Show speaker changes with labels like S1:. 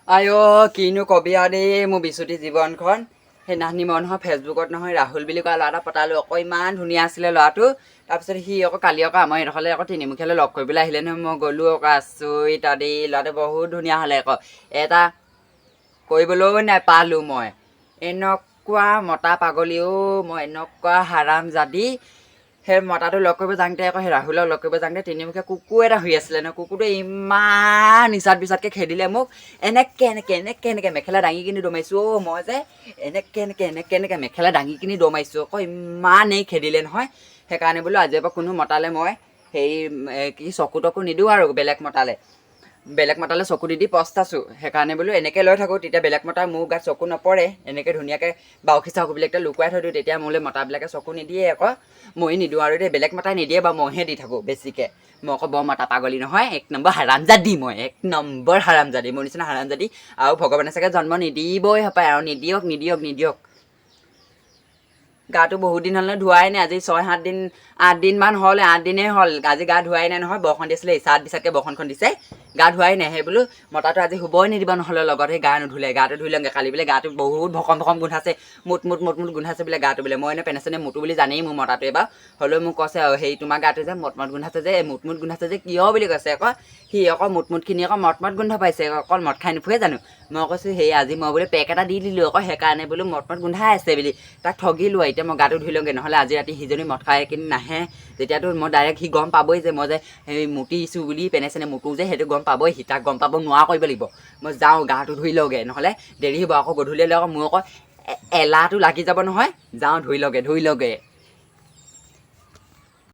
S1: আই অ', কিনো কবি আৰু দেই মোৰ বিচুতি জীৱনখন। সেইদিনাখনি মই নহয় ফেচবুকত নহয় ৰাহুল বুলি কোৱা ল'ৰা এটা পতালোঁ আকৌ। ইমান ধুনীয়া আছিলে ল'ৰাটো। তাৰপিছত সি আকৌ কালি আকৌ আমাৰ এইডোখৰলৈ আকৌ তিনিমুখীয়ালৈ লগ কৰিবলৈ আহিলে নহয়। মই গ'লোঁ আকৌ। আচৰিত আৰু দেই, ল'ৰাটো বহুত ধুনীয়া হ'লে আকৌ। এটা কৰিবলৈও নাপালোঁ মই। এনেকুৱা মতা পাগলী অ' মই, এনেকুৱা হাৰামজাদি। সেই মতাটো লগ কৰিব যাওঁতে আকৌ, সেই ৰাহুলক লগ কৰিব যাওঁতে তিনিমুখীয়া কুকুৰ এটা শুই আছিলে ন। কুকুৰটোৱে ইমান ইচাট বিচাটকৈ খেদিলে মোক। এনেকৈ এনেকৈ এনেকৈ এনেকৈ মেখেলা দাঙি কিনি দমাইছোঁ অ' মই যে। এনেকৈ এনেকৈ এনেকৈ এনেকৈ মেখেলা দাঙি কিনি দমাইছোঁ আকৌ, ইমানেই খেদিলে নহয়। সেইকাৰণে বোলো আজিৰ পৰা কোনো মতালে মই সেই কি চকু তকু নিদিওঁ আৰু বেলেগ মতালে। বেলেগ মতালে চকু দি দি পস্তাইছোঁ। সেইকাৰণে বোলো এনেকৈ লৈ থাকোঁ, তেতিয়া বেলেগ মতা মোৰ গাত চকু নপৰে। এনেকৈ ধুনীয়াকৈ বাউসী চাউসীবিলাকতে লুকুৱাই থৈ দিওঁ, তেতিয়া মোলৈ মতাবিলাকে চকু নিদিয়ে আকৌ। ময়ো নিদিওঁ আৰু দেই। বেলেগ মতাই নিদিয়ে বাৰু, মইহে দি থাকোঁ বেছিকৈ। মই আকৌ বৰ মতা পাগলী নহয়, এক নম্বৰ হাৰামজাদি মই, এক নম্বৰ হাৰামজাদি। মোৰ নিচিনা হাৰামজাদি আৰু ভগৱানে চাগে জন্ম নিদিবই হপায় আৰু। নিদিয়ক, নিদিয়ক, নিদিয়ক। গাটো বহুত দিন হ'ল ধোৱাই নাই। আজি 6-7 দিন, 8 দিনমান হ'ল, 8 দিনেই হ'ল। আজি গা ধোৱাই নাই নহয়। বৰষুণ দিছিলে, ইচাট বিচাটকৈ বৰষুণখন দিছে, গা ধোৱাই নাই। সেই বোলো মতাটো আজি শুবই নিদিব নহ'লে লগত সেই গা নুধুলে। গাটো ধুই লওঁগৈ। কালি বোলে গাটো বহুত ভকম ভকম গোন্ধাইছে, মুট মুট মুট মুট গোন্ধাইছে বোলে গাটো বোলে। মই এনে পেনে চেনে মুতো বুলি জানেই মোৰ মতাটোৱে বাৰু। হ'লেও মোক কৈছে আৰু সেই তোমাৰ গাটো যে মট মট গোন্ধাইছে যে, মুট মুট গোন্ধাইছে যে কিয় বুলি কৈছে আকৌ। সি আকৌ মুট মুটখিনি আকৌ মট মট গোন্ধ পাইছে। অকল মদ খাই নুফুৰে জানো? মই কৈছোঁ সেই আজি মই বোলে পেক এটা দি দিলোঁ আকৌ, সেইকাৰণে বোলো মট মট গোন্ধাই আছে বুলি। তাক ঠগিলোঁ। এতিয়া মই গাটো ধুই লওঁগৈ, নহ'লে আজি ৰাতি সিজনী মদ খাই কিনি নাহে। তেতিয়াতো মই ডাইৰেক্ট সি গম পাবই যে মই যে সেই মুতিছোঁ বুলি, পেনে চেনে মুতো যে, সেইটো গম পাবই সি। তাক গম পাব নোৱাৰা কৰিব লাগিব। মই যাওঁ, গাটো ধুই লওঁগৈ, নহ'লে দেৰি হ'ব আকৌ। গধূলিলৈ আকৌ মোৰ আকৌ এলাহটো লাগি যাব নহয়। যাওঁ, ধুই লওঁগৈ, ধুই লওঁগৈ।